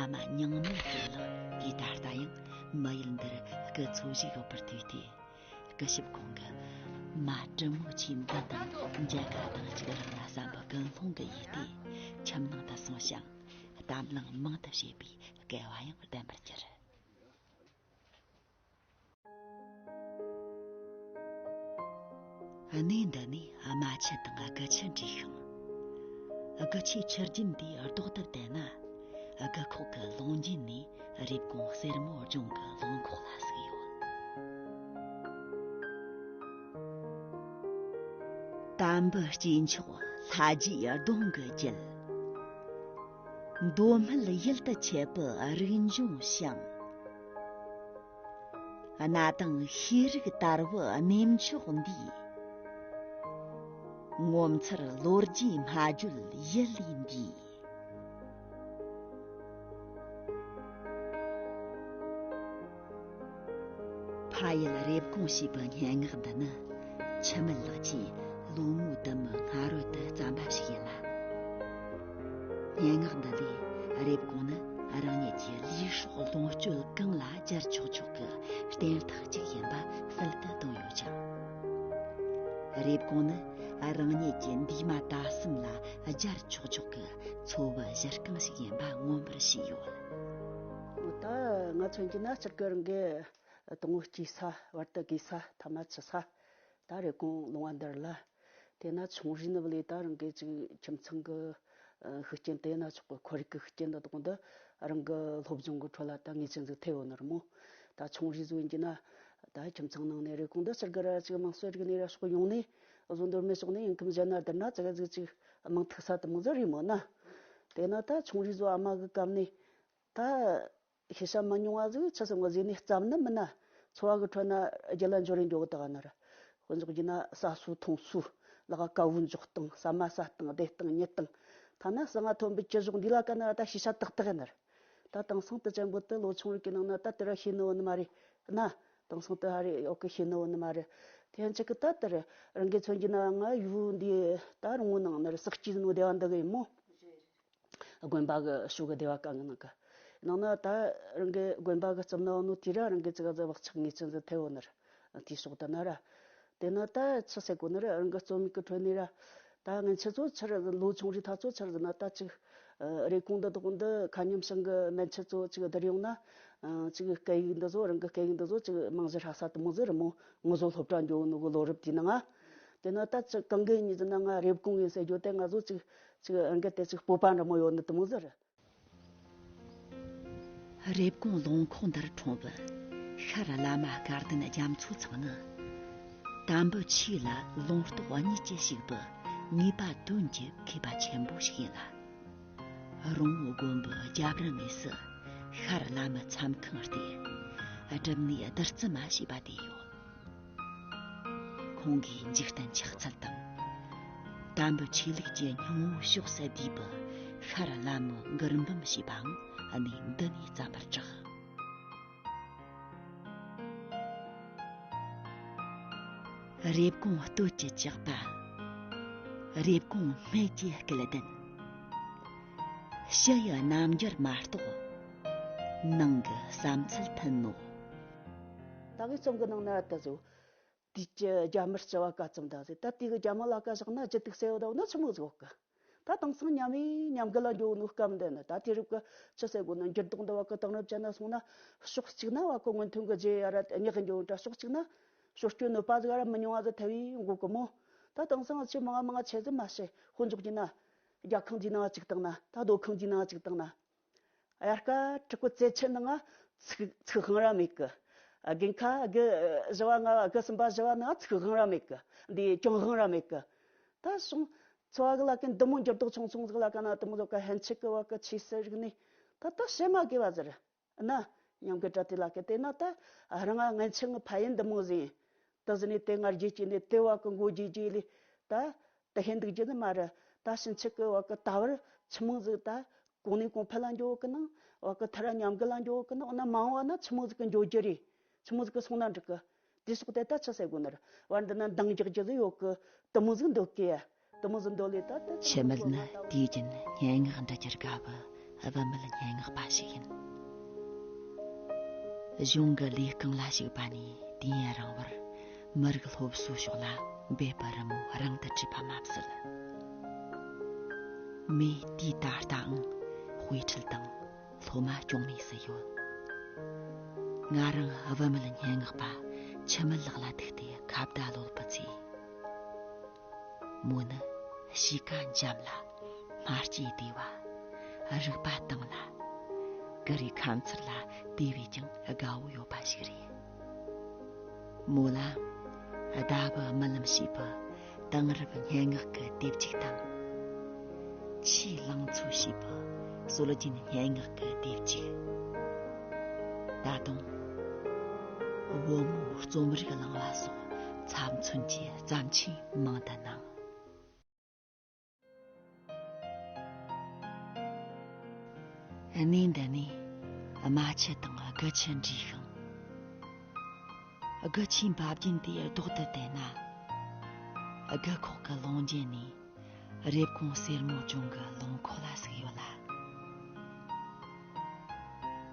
ཨ་མ་མྱང་མོ་ཟེར་ལགས་དེ་ད་ལྟ་ཡང་མི་ཡུལ་འདིར་སྐུ་འཚོ་བཞིན་ཡོད་པར་ཐོས་ཏེ། སྐུ་ཞབས་ཁོང་གི་མ་དྲིན་མོ་ཆེ་འདི་དང་མཇལ་ཁ་དང་གཅིག་རང་ལ་བསམ་པའི་ཀུན་སློང་གི་ཡིད་དེ་ཁྱིམ་ནང་དུ་སོང་ཞིང་གཏམ་གླེང་མང་དུ་བྱེད་པའི་སྐལ་བ་ཡང་ལྡན་པར་གྱུར། གནས་འདི་ནས་རྨ་ཆུ་དང་དགུ་ཆུ་འདྲེས་ཤིང་། དགུ་ཆུའི་ཆུ་རྒྱུན་དེའི་ལྡོག་ཏུ་བལྟས་ན། དགུ་ཁོག་གི་ལུང་རྒྱུད་ནས་རེབ་གོང་གསེར་མོ་ལྗོངས་ཀྱི་ལུང་ཁོག་ལ་ཟུག་ཡོད། དམ་བུ་སྐྱེས་མཆོག་ལྷ་རྗེའི་གདུང་གི་རྒྱུད། མདོ་སྨད་ཡུལ་དུ་མཆེད་པའི་རིག་འབྱུང་ཞིང་། གནའ་དེང་ཤེས་རིག་དར་བུ་གནས་མཆོག་འདིའི། ངོ་མཚར་ལོ་རྒྱུས་སྨྲ་བརྗོད་ཡུལ་ལས་འདས། ཕ་ཡུལ་རེབ་གོང་ཞེས་པའི་སྙན་ངག་འདི་ནི། འཆི་མེད་ལགས་ཀྱིས་ལོ་ངོ་དུ་མའི་སྔ་རོལ་དུ་བརྩམས་པ་ཞིག་ཡིན་ལ། སྙན་ངག་འདི་ལས་རེབ་གོང་ནི་རང་ཉིད་ཀྱི་ལུས་སྲོག་ལོངས་སྤྱོད་གང་ལ་སྦྱར་ཆོག་ཆོག་གི་བརྟན་ཐག་ཅིག་ཡིན་པ་གསལ་དུ་བཏོན་ཡོད་ཅིང་། རེབ་གོང་ནི་རང་ཉིད་ཀྱི་འདས་མ་ད་གསུམ་ལ་སྦྱར་ཆོག་ཆོག་གི་འཚོ་བའི་གཞི་རྐང་ཞིག་ཡིན་པ་མངོན་པར་བྱས་ཡོད། ད་ང་མཚོན་གྱི་ན་སྤྱིར་གི་རང་གི་དང་བོ་སྐྱེས་ས་བར་དུ་གི་ས་མཐའ་མ་འཆི་ས། ད་རེབ་གོང་ལུང་བ་འདིར་ལ། དེ་ན་ཆུང་རིས་ནི་བ་ལས་ད་རང་གི་ཅིག་ཁྱིམ་ཚང་གི་ཨ་ཤུགས་རྐྱེན་དེ་ན་ཆོག་གི་ཁོར་ཡུག་གི་ཤུགས་རྐྱེན་དང་དང་དུ་རང་གི་སློབ་སྦྱོང་གི་ཁྲོད་ལ་ད་ངེས་ཅན་ཟིག་ཐེབས་ཡོད་ནི་རེད་མོ། ད་ཆུང་རིས་ཟིག་ཡིན་གྱི་ན་ད་ཁྱིམ་ཚང་ནང་ནས་རེབ་གོང་འདི་ཕྱིར་གི་ར་ཅིག་དམངས་སྲོལ་རིག་གནས་ར་ཕྱོགས་ཡོང་ནས་བཟོ་འདོར་མེད་ཕྱོགས་ནས་ཡིན་ཁམས་གཞན་ན་བསྡུར་ན་ཙི་ག་ཟིག་ཅིག་མིང་ཐུག་ས་དེ་མོ་ཟིག་རེད་མོ་ན། དེ་ན་ད་ཆུང་རིས་ཟིག་ཨ་མ་གི་གམ་ནས་ད། ཤེས་བྱ་མི་ཉུང་བ་ཟིག་ཆི་ཟེར་ངོ་ཟིག་ནས་བརྩམས་ནི་མིན་ན། འཚོ་བ་གི་ཁྲོད་ན་རྒྱུད་ལ་འབྱོར་རེ་འགྱོ་གི་དག་ནི་རེད། དཔེ་འཇོག་རྒྱུ་ན་ཟ་སྲོལ་འཐུང་སྲོལ། ལག་ག་བུ་འཇོག་སྟངས། ཟ་མ་ཟ་སྟངས། བསྡད་སྟངས་ཉལ་སྟངས། ཐ་ན་གསང་སྔགས་ཐོན་པའི་ཅི་ཟོག་འདི་ལ་ཀ་ན་ར་ད་ཤེས་བྱ་ཏག་ཏག་ཡིན་ནི་རེད། ད་དེང་སང་དུ་ཅན་པོ་དུ་ལོ་ཆུང་རིགས་ཀྱི་ནང་ན་ད་དེ་ར་ཤེས་ནི་བོ་ནི་མ་རེད་ན། དེང་སང་དུ་ཧ་རེ་ཡོད་གི་ཤེས་ནི་བོ་ནི་མ་རེད། དེ་ཡང་ཅིག་གི་ད་དེ་ར་རང་གི་མཚོན་རྒྱུ་ན་ང་ཡུལ་འདི་ད་རང་ངོ་ནང་ནི་ར་ཟག་སྐྱིད་ནོ་བདེ་བ་འདི་གི་ཡིན་མོ། དགོན་པ་གི་ཕྱོགས་གི་སྡེ་བ་གང་གི་ནང་གི་ནང་ན་ད་རང་གི་དགོན་པ་གི་རྩིབ་ན་ཡོད་ནོ་དེ་ར་རང་གི་ཙི་ག་ཙི་བག་ཆགས་ངེས་ཅན་ཟིག་ཐེབས་ཡོད་ནི་ར། དེའི་ཕྱོགས་དེ་ན་ར། དེ་ན་ད་ཆི་ཟེར་གོ་ནི་ར་རང་གི་རྩོམ་ཡིག་གི་ཁྲོད་ནས་ར། ད་ངན་ཆི་ཚོ་ཆི་ར་ལོ་ཆུང་རིས་ཐ་ཚོ་ཆི་ར་ཟེར་ན་ད་ཅིག་རེབ་གོང་འདི་དག་འདི་མཁའ་མཉམ་ཞིང་གི་མན་ཆད་ཚོ་ཅིག་བསྡུར་ཡོང་ན། ཅིག་སྐད་ཡིག་འདི་ཚོ་རང་གི་སྐད་ཡིག་འདི་ཚོ་ཅིག་རྨང་གཞི་ཧྲ་ས་དེ་མོ་ཟིག་རེད་མོ། ངུ་ཟོ་སློབ་གྲྭ་འགྱོ་ནོ་གི་ལོ་རབས་དེའི་ནང་ང་། དེ་ན་ད་ཅི་གང་གི་ཉིད་ན་ང་རེབ་གོང་ཡིན་ཟེར་རྒྱུ་དེ་ང་ཚོ་ཅིག་ཅིག་ཨང་གི་དེ་ཅིག་སྤོབས་པ་འདྲ་མོ་ཡོད་ནི་དེ་མོ་ཟེར། རེབ་གོང་ལུང་ཁོག་འདིར་འཁྲུངས་པའི་ཤར་བླ་མ་སྐལ་ལྡན་རྒྱ་མཚོ་ཚང་ནི། དམ་པའི་ཆོས་ལ་ལུང་རྟོགས་གཉིས་ཀྱིས་ཕྱུག་པའི་ངེས་པ་དོན་གྱི་མཁས་པ་ཆེན་པོ་ཞིག་ཡིན་ལ། རོང་བོ་དགོན་པའི་རྒྱབ་ར་ངོས་སུ་ཤར་བླ་མའི་མཚམས་ཁང་སྟེ། བསྒྲུབས་ནས་བདུད་རྩི་མ་ཞེས་པ་དེ་ཡོད། ཁོང་གིས་འཇིག་རྟེན་ཆགས་ཚུལ་དང་། དམ་པའི་ཆོས་ལུགས་ཀྱི་སྙིང་བོ་ཕྱོགས་སུ་བསྡུས་པའི་ཤར་བླ་མའི་མགུར་འབུམ་ཞེས་པའང་གནས་འདི་ནས་བརྩམས་པར་གྲགས། རེབ་གོང་སྟོད་ཀྱི་ཇག་པ། རེབ་གོང་སྨད་ཀྱི་སྐལ་ལྡན། ཕྱི་ཡི་རྣམ་འགྱུར་མ་གཏོགས། ནང་གི་བསམ་ཚུལ་མཐུན་ནོ། ད་གི་རྩོམ་གི་ནང་ན་ད་ཟེར། དུས་ཀྱི་རྒྱ་མི་རྩི་བ་ཀ་ཙམ་ད་ཟེར། ད་དེ་གི་རྒྱ་མི་ལ་ཀ་བཞག་ན་ལྗིད་ཏིག་སེ་ཡོད་ད་ན་ཆི་མོ་ཟིག་ཡོད་གི། ད་དེང་སང་མཉམ་མེད་མཉམ་འགུལ་ལ་འགྱོ་ནོ་སྐབས་འདི་ནི། ད་དུས་རབས་ཀྱི་ཆི་ཟེར་དགོས་ནི། འགྱུར་ལྡོག་འདི་བ་གི་དེང་རབས་ཅན་ན་སོང་ན། ཕྱོགས་གཅིག་ན་བ་གི་སྔོན་ཐོན་གྱི་རྗེས་ཡ་ར་ཉག་གི་འགྱོ་འདྲ། ཕྱོགས་གཅིག་ན་ཞོར་སྐྱོད་གནོད་པ་ཟིག་ར་མི་ཉུང་བ་ཟིག་ཐེབས་བའི་འགོ་གི་མོ། ད་དེང་སང་ཆེས་མང་མང་ཆེ་ཟིག་མ་ཤེས། དཔེ་འཇོག་རྒྱུ་ན། རྒྱ་ཁང་འདིའི་ནང་གཅིག་བཏང་ན། ད་རྡོ་ཁང་འདིའི་ནང་གཅིག་བཏང་ན། དབྱར་ཁ་དྲུག་པའི་ཚེས་ཆུ་ནང་ཚིག་ཚིག་ཧང་ར་མེད་གི། དགུན་ཁ་དགུ་བཞི་བ་ལྔ་བ་དགུ་གསུམ་པ་བཞི་བ་ནང་ཚིག་ཧང་ར་མེད་གི། འདི་གྱང་ཧང་ར་མེད་གི། ད་སོང་། འཚོ་བ་གི་ལ་ཀན་འདི་མོ་འགྱུར་ལྡོག་ཆུང་ཆུང་ཟིག་ལ་ཀ་ན་དེ་མོ་ཟོ་ཀ་ཧན་ཆི་གི་བ་ཀ་ཆི་སི་རིག་ནི། ད་ད་བཤད་མ་དགོས་བ་ཟེར། ན། ཉམས་གི་དྲ་དེ་ལ་ཀ་དེ་ན་ད་རང་ང་ངན་ཆི་ངི་ཕ་ཡིན་འདི་མོ་ཟིན། ད་ཟི་ནི་དེ་ང་རྒྱལ་གྱི་ནི་དེ་བ་ཀ་མགོ་རྒྱལ་གྱི་ལི། ད་ད་ཧན་འདུག་རྒྱུ་ནི་མ་རེད། ད་ཕྱིན་ཆད་གི་བ་ཀ་ད་བར་ཆི་མོ་ཟིག་ད་གོང་ནས་གོང་འཕེལ་ལ་འགྱོ་གི་ནང་། བ་ཀ་ཐ་ར་ཉམས་གི་ལ་འགྱོ་གི་ནང་། འོ་ན་མ་འོངས་བ་ན་ཆི་མོ་ཟིག་གི་འགྱོ་རྒྱུ་རེད། ཆི་མོ་ཟིག་གི་སོང་ན་འགྲིག་གི། དེ་སོགས་དེ་ད་ཆི་ཟེར་དགོས་ནི་རེད། བར་འདི་ན་འདང་རྒྱག་རྒྱུ་ཟིག་ཡོད་གི། དེ་མོ་ཟིག་འདོད་གི། དེ་མོ་ཟིག་འདོད་ལས་ད་དེ་ཆི་མོ་ཟིག་ན་དུས་རྒྱུན་སྙན་ངག་འབྲི་རྒྱུར་དགའ་བའི་བུད་མེད་སྙན་ངག་པ་ཞིག་ཡིན། གཞུང་གི་ལས་རྐང་ལ་ཞུགས་པ་ནས་དུས་ཡུན་རིང་བར་མི་རིགས་སློབ་གསོའི་ཕྱོགས་ལ་འབད་པའི་རི་མོ་རིང་དུ་བྲིས་པ་མ་ཟད། མོས་དུས་ད་ལྟའང་དཔེ་ཁྲིད་དང་སློབ་མ་སྐྱོང་མུས་སུ་ཡོད། ང་རང་བུད་མེད་སྙན་ངག་པ་འཆི་མེད་ལགས་ལ་ཐུག་སྟེ་ཁ་བརྡ་གློད་པའི་ཚེ། མོ་ནི་གཤིས་ཀ་འཇམ་ལ་སྨྲ་ལྕེ་བདེ་བ། རིག་པ་དྭངས་ལ། ཀུ་རེ་ཁ་མཚར་ལ་དེ་བས་ཀྱང་དགའ་བོ་ཡོད་པ་ཞིག་རེད། མོ་ལ་ཟླ་བུ་རྨི་ལམ་ཞེས་པའི་དེང་རབས་སྙན་ངག་གི་དེབ་ཅིག་དང་། ཆུའི་ལང་ཚོ་ཞེས་པའི་སྲོལ་རྒྱུན་སྙན་ངག་གི་དེབ་ཅིག། ད་དུང་བུ་མོའི་རྩོམ་རིག་བླངས་པ་སོགས་ཚབ་མཚོན་གྱི་བརྩམས་ཆོས་མང་དུ་གནང་། གནས་འདི་ནས་རྨ་ཆུ་དང་དགུ་ཆུ་འདྲེས་ཤིང་། དགུ་ཆུའི་འབབ་རྒྱུན་དེ་ལྡོག་ཏུ་བལྟས་ན། དགུ་ཁོག་གི་ལུང་བརྒྱུད་ནས་རེབ་གོང་སེར་མོ་ལྗོངས་ཀྱི་ལུང་ཁོག་ལ་ཟུག་ཡོད་ལ།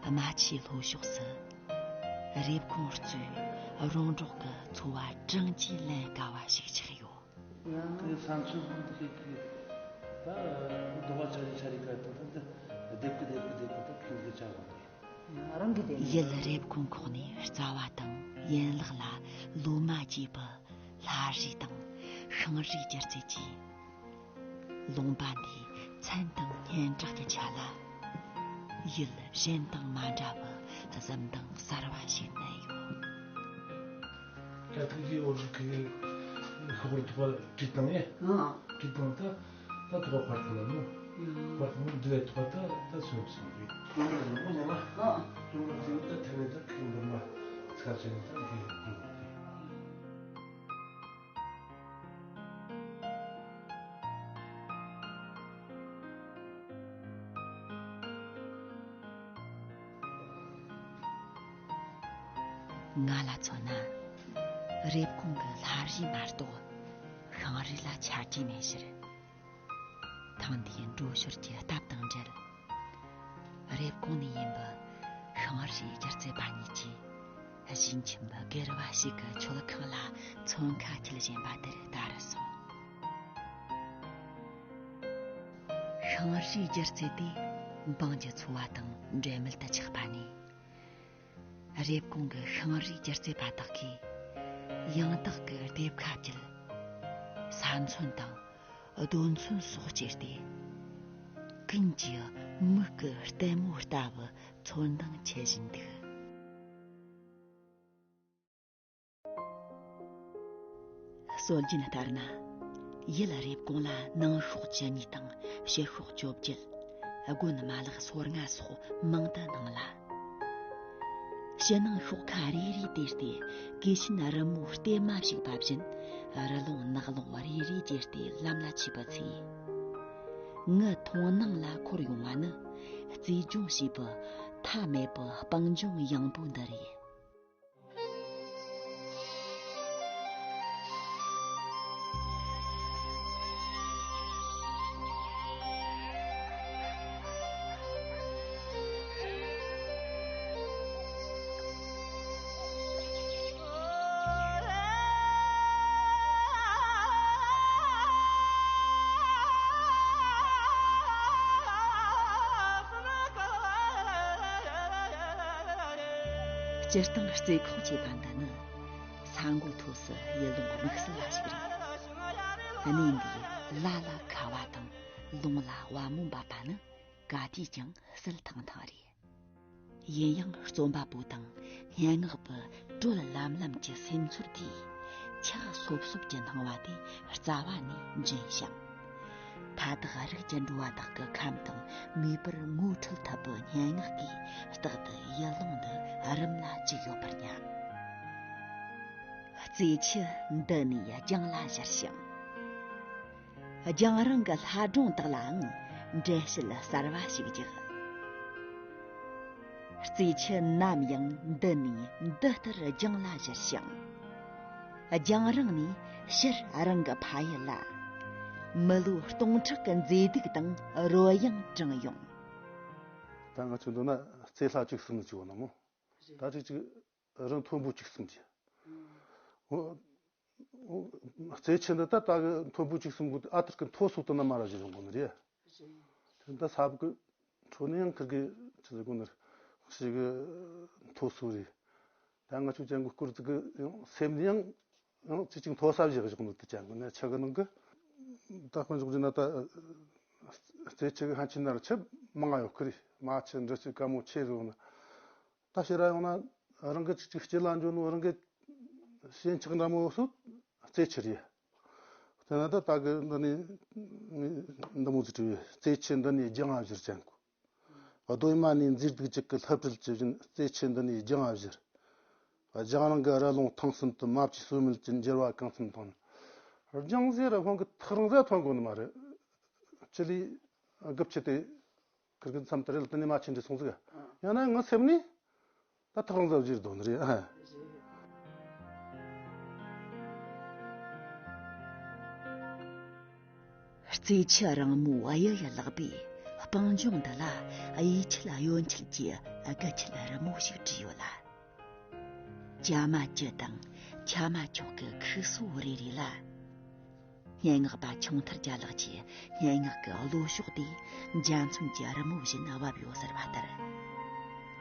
རྨ་ཆུའི་ལྷོ་ཕྱོགས་སུ་རེབ་གོང་གཙོས་རོང་འབྲོག་གི་འཚོ་བ་གྲངས་ཀྱིས་ལེན་དཀའ་བ་ཞིག་ཆགས་ཡོད། དེ་ས་མཚོན་ཁང་དེ་གི་ད་རྡོ་བ་ཆ་རི་ཆ་རི་ཀ་ད་ད་ད་སྡེབ་ཀི་སྡེབ་ཀི་སྡེབ་ཀི་ད་ཁྱིམ་གི་ཆ་བ་དེ། རང་གི་དེ་ཡུལ་རེབ་གོང་ཁོག་ནས་རྩ་བ་དང་ཡན་ལག་ལ་ལོ་མ་རྒྱས་པའི་ལྷ་རིས་དང་ཤིང་རིས་སྒྱུ་རྩལ་གྱིས། ལུང་པ་འདིའི་མཚན་དང་སྙན་གྲགས་ཀྱི་ཆ་ལ། ཡུལ་གཞན་དང་མ་འདྲ་བའི་གཟི་མདངས་གསར་བ་ཞིག་བསྣན་ཡོད། ད་ཐུགས་རྗེ་འོ་ཟིག་གི་ཤོག་རི་ཐོག་བྲིས་བཏང་ངས། ཨང་། བྲིས་བཏང་ད། ད་ཐོག་པར་ཐོག་ལ་ནོ། ཨང་། པར་ཐོག་ནོ་འདི་ལས་ཐོག་ད་ད་སོན་སོན་རེད། ཁྱོད་རང་ལ་མོ་ཉལ་ལ། ཨང་། ཁྱོད་རང་ལ་ཟེར་ད་ཐེངས་ནས་ད་ཁྱོད་འདི་མ་ཚ་ཆེན་ད་འདི་ཁོ་རེད། ང་ལ་མཚོན་ན། རེབ་གོང་གི་ལྷ་རིས་མ་གཏོགས་ཤིང་རིས་ལ་ཆ་རྒྱུས་མེད་ཕྱིར། ཐེངས་འདིའི་འགྲོ་ཞོར་གྱི་སྟབས་དང་འབྲེལ། རེབ་གོང་ནས་ཡིན་པའི་ཤིང་རིས་སྒྱུ་རྩལ་པ་གཉིས་ཀྱིས་གཞིས་ཁྱིམ་སྒེར་བ་ཞིག་གི་མཆོད་ཁང་ལ་མཚོན་ཁ་འཁྱིལ་བཞིན་པ་དེར་བལྟ་རུ་སོང་། ཤིང་རིས་སྒྱུ་རྩལ་དེ་འབངས་ཀྱི་འཚོ་བ་དང་འབྲེལ་མེད་དུ་ཆགས་པ་ནས། རེབ་གོང་གི་ཤིང་རིས་སྒྱུ་རྩལ་པ་དག་གིས་ཡང་དག་གི་སྡེབ་ཁ་བརྒྱུད། ས་མཚོན་དང་རྡོ་མཚོན་སོགས་སྤྱད་དེ། ཀུན་གྱིས་མིག་གི་ལྟད་མོ་ལྟ་བུ་ཚོར་སྣང་འཆར་བཞིན་འདུག། སྲོལ་རྒྱུན་ལྟར་ན། ཡུལ་རེབ་གོང་ལ་ནང་ཤོག་བཅུ་གཉིས་དང་ཕྱི་ཤོག་བཅོ་བརྒྱད། དགོན་མ་ལག་སོ་ལྔ་སོགས་མང་དུ་སྣང་ལ། ཕྱི་ནང་ཤོག་ཁ་རེ་རེ་དེར་ཏེ་གོས་ཆེན་རི་མོའི་ལྟེབ་མ་ཞིག་འབབ་བཞིན། རི་ལུང་ནགས་ལུང་རེ་རེ་དེར་ཏེ་ལམ་ལ་ཆས་པ་ཚེ། ངི་མཐོང་སྣང་ལ་འཁོར་ཡོང་བ་ནི། རྩེ་ལྗོངས་ཞེས་པའི་མཐའ་མེད་པའི་སྤང་ལྗོངས་ཡངས་པོ་འདི་རེད། སྤྱིར་བཏང་རྩེ་ཁོག་ཅེས་པ་འདི་ནི་ས་མགོ་མཐོ་སའི་ཡུལ་ལུང་དམིགས་བསལ་བ་ཞིག་རེད། གནས་འདིའི་ལ་ལ་ཁ་བ་དང་ལུང་ལ་བ་མོ་འབབ་པ་ནི་ག་དུས་ཀྱང་གསལ་ཐང་ཐང་རེད། ཡིན་ཡང་རྩོམ་པ་པོ་དང་སྙན་ངག་པའི་དྲོད་ལམ་ལམ་གྱི་སེམས་ཚོར་དེས་ཆགས་སོབ་སོབ་ཀྱི་སྣང་བ་དེ་རྩ་བ་ནས་འབྱིན་ཞིང་། མཐའ་དག་རིགས་ཀྱི་འགྲོ་བ་དག་གི་ཁམས་དང་མོས་པར་ངོ་འཕྲོད་ཐུབ་པའི་སྙན་ངག་གིས་རྟག་ཏུ་ཡུལ་ལུང་འདི་རུམ་ལ་བཅུག་ཡོད་པར་སྙམ། རྩེ་ཆུ་འདི་ནས་རྒྱང་ལ་བཞུར་ཞིང་། རྒྱང་རིང་གི་ལྷ་སྒྲུང་དག་ལའང་འགྲེལ་བཤད་གསར་བ་ཞིག་རྒྱག། རྩེ་ཆུ་ནམ་ཡང་འདི་ནས་འདི་ལྟར་རྒྱང་ལ་བཞུར་ཞིང་། རྒྱང་རིང་ནས་ཕྱིར་རང་གི་ཕ་ཡུལ་ལ། མི་ལོ་སྟོང་ཕྲག་གི་མཛེས་སྡུག་དང་རོལ་དབྱངས་དྲངས་ཡོང་། ད་ང་ཚོའི་མདུན་ན་རྩེ་ལྷ་བཅུ་གསུམ་ནི་བཅུ་བོ་ན་མོ། ད་ཅིག་ཅིག་རི་མཐོན་པོ་བཅུ་གསུམ་གྱི། འོ། འོ། རྩེ་ཆུ་འདི་ད་ལྟ་གི་མཐོན་པོ་བཅུ་གསུམ་གི་ཨ་ཐུར་གི་མཐོ་སོ་དུ་ན་མ་ར་བཞུར་ཡོང་གོ་ནི་རེད། རེད། དེ་ད་ས་བབ་གི་འཕྲོ་ནས་ཡང་ཁིར་གི་ཆུ་ཟེར་གོ་ནི་ཞིག་གི་མཐོ་སོ་རེད། ད་ང་ཆོ་ཅན་གི་སྐོར་ཙི་གི་ཡང་སེམས་ནི་ཡང་ཡང་ཅི་ཅིག་མཐོ་ས་བཞག་བཞག་ནི་དེ་ཅན་གི་ནི་ཆུ་གི་ནང་གི་ད་དཔོན་ཞོག་རྒྱུ་ན་ད་རྩེ་ཆུ་གི་ཧན་ཆི་ན་ར་ཆུ་མང་ང་ཡོད་གི་རེད། མ་ཆུ་འབྲི་ཆུ་དཀའ་མོ་ཆེ་རུ་ན། ད་ཕྱིར་ར་ཡོང་ན་རང་གི་ཅིག་ཅིག་སྤྱི་ལ་འཇོན་ནོ་རང་གི་ཞེན་ཆགས་འདྲ་མོ་སོ་རྩེ་ཆུ་རེད། དེ་ན་ད་ད་གི་འདི་ནས་འདི་མོ་ཟིག་བྲིས་ཡོད། རྩེ་ཆུ་འདི་ནས་རྒྱང་ང་བཞུར་ཅན་གོ། གདོད་མ་ནས་མཛེས་སྡུག་ཅིག་གི་ལྷ་བྲལ་གྱི་བཞིན། རྩེ་ཆུ་འདི་ནས་རྒྱང་ང་བཞུར། རྒྱང་རིང་གི་ར་ལུང་ཐང་གསུམ་དུ། མ་བཅོས་སོ་མེད་ཀྱི་འགྱུར་བ་གང་འཚམ་བཏང་། རྒྱང་ཟེར་ར་ཧོང་གི་ཐག་རིང་ཟེར་ཐོན་གོ་ནི་མ་རེད། ཅི་ལི་དགུ་བཅུ་དེ། ཁིར་གི་མཚམས་དེ་རེད་ལ་དེ་ནས་མ་ཕྱིན་དྲི་སོང་ཟིག་ཡང་ན་ངའི་སེམས་ནི་ད་ཐག་རིང་ཟབ་ཅིག་འདོན་རེད་ཨ། རྩེ་ཆུ་རིང་མོའི་གཡུ་ཡི་ལག་པས་སྤང་ལྗོངས་འདི་ལ་གཡས་འཁྱིལ་གཡོན་འཁྱིལ་གྱི་དགུ་འཁྱིལ་རི་མོ་ཞིག་བྲིས་ཡོད་ལ། ཅ་མ་ཅི་དང་ཁྱ་མ་ཁྱོག་གི་ཁུག་སོ་རེ་རེ་ལ། སྙན་ངག་པ་ཆུང་ཐར་རྒྱལ་ལགས་ཀྱི་སྙན་ངག་གི་བློ་ཕྱོགས་དེ་འཇའ་ཚོན་གྱི་རི་མོ་བཞིན་བབས་ཡོད་ཟེར་བ་ལྟར།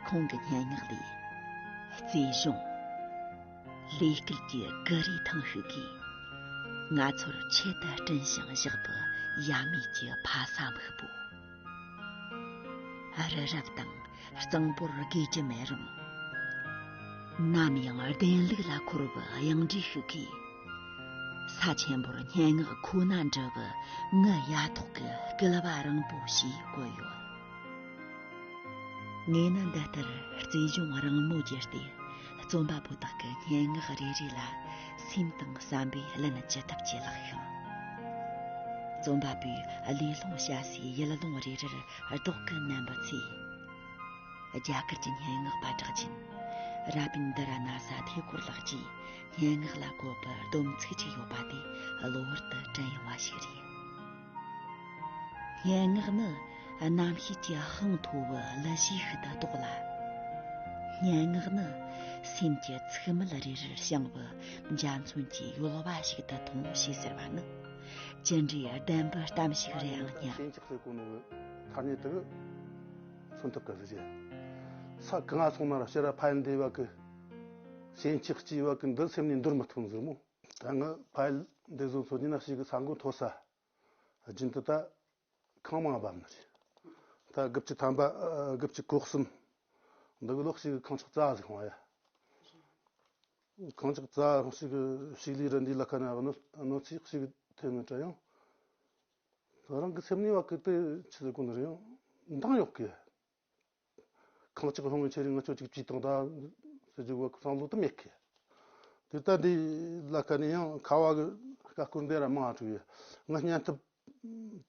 ཁོང་གི་སྙན་ངག་ལས། རྩེ་གཞུང་། ལས་སྐལ་གྱི་གུ་རུའི་ཐང་ཤིག་གིས། ང་ཚོར་ཆེད་དུ་བསྐྲུན་ཞིང་བཞག་པའི་ཡབ་མེས་ཀྱི་ཕ་ས་སྨུག་པོ། རི་རབ་དང་། གཙང་པོར་དགོས་ཀྱི་མེད་རུང་། ནམ་ཡང་བདེན་ལུགས་ལ་འཁོར་བའི་གཡང་འབྲས་ཤིག་གིས། ས་ཆེན་པོར་སྙན་ངག་ཁོ་ན་འབྲི་བའི་ངི་ཡ་ཐོག་གི་སྐུད་པ་རིང་པོ་ཞེས་བཀོད་ཡོད། ངས་ནི་འདི་ལྟར་རྩེ་གཞུང་རིང་མོ་བརྒྱུད་དེ། རྩོམ་པ་པོ་དག་གི་སྙན་ངག་རེ་རེ་ལ་སེམས་དང་བསམ་པས་ལན་ཅི་ཐུབ་ཀྱིས་བསླངས་ཤིང་། རྩོམ་པ་པོས་གླེ་སློང་བྱ་སའི་ཡུལ་ལུང་རེ་རེར་རྡོག་གིས་མནན་པའི་ཚེ། རྒྱ་གར་གྱི་སྙན་ངག་པ་གྲགས་ཅན་ར་བིན་དི་ར་ནཱ་ས་ཐེ་ཀོར་ལགས་ཀྱིས་སྙན་ངག་ལ་བཀོད་པའི་སྡོམ་ཚིག་ཅིག་ཡོད་པ་དེ་གློ་བུར་དུ་དྲན་ཡོང་བ་ཞིག་རེད། སྙན་ངག་ནི་རྣམ་ཤེས་ཀྱི་དཔངས་མཐོ་བའི་གླུ་གཞས་ཤིག་ཏུ་གཏོགས་ལ། སྙན་ངག་ནི་སེམས་ཀྱི་ཚིག་མལ་རེ་རེར་བཤང་བའི་འཇའ་ཚོན་གྱི་ཡོལ་བ་ཞིག་ཏུ་མཐོང་ཞེས་ཟེར་བ་ནི་ཅི་འདྲའི་བདེན་པའི་གཏམ་ཞིག་རེད་ཨང་སྙམ། ཞེན་ཆགས་ཟེར་གོ་ནོ་གི་ཐ་སྙད་དེ་གི་མཚོན་ཐུབ་གི་རེད། ས་གང་ང་སོང་ན་ར་ཕྱིར་ར་ཕ་ཡུལ་འདི་བ་གི་ཞེན་ཆགས་སྐྱེ་བ་གི་འདི་སེམས་ནས་འདོར་མི་ཐུབ་ཟེར་མོ། ད་ང་ཕ་ཡུལ་འདི་བཟོ་ཚོ་ཉིན་ན་ཞིག་གི་ས་མགོ་མཐོ་ས་རྒྱུན་དུ་ད། གང་མང་བབས་ནི་རེད། ད་དགུ་བཅུ་ཐམ་པ་ཨ། དགུ་བཅུ་གོ་གསུམ། འདི་གི་ལོག་ཞིག་གངས་ཆག་རྩ་ཟིག་ཧོང་ཡ། གངས་ཆག་རྩ་ཧོང་ཞིག་ཕྱུགས་ལས་རི་འདི་ལ་ཁ་ན་གནོད་གནོད་འཚེ་ཞིག་ཐེབས་ནི་འདྲ་ཡང་། རང་གི་སེམས་ནས་བ་གི་དེ་ཆི་ཟེར་གོ་ནི་རེད་ཡང་འདང་ཡོད་གི། གངས་ཆག་ཧོང་གི་ཆེ་རིང་ང་ཚོ་ཅིག་བྱིས་དང་ད་ ཟེར་རྒྱུ་བ་བསམ་བློ་དུ་མེད་གི། དེ་ལྟ་འདི་ལ་ཁ་ནས་ཡང་ཁ་བ་གི་ཀ་ཀུན་དེ་ར་མང་དྲུག་ཡོད། ང་སྙན་ཐབས་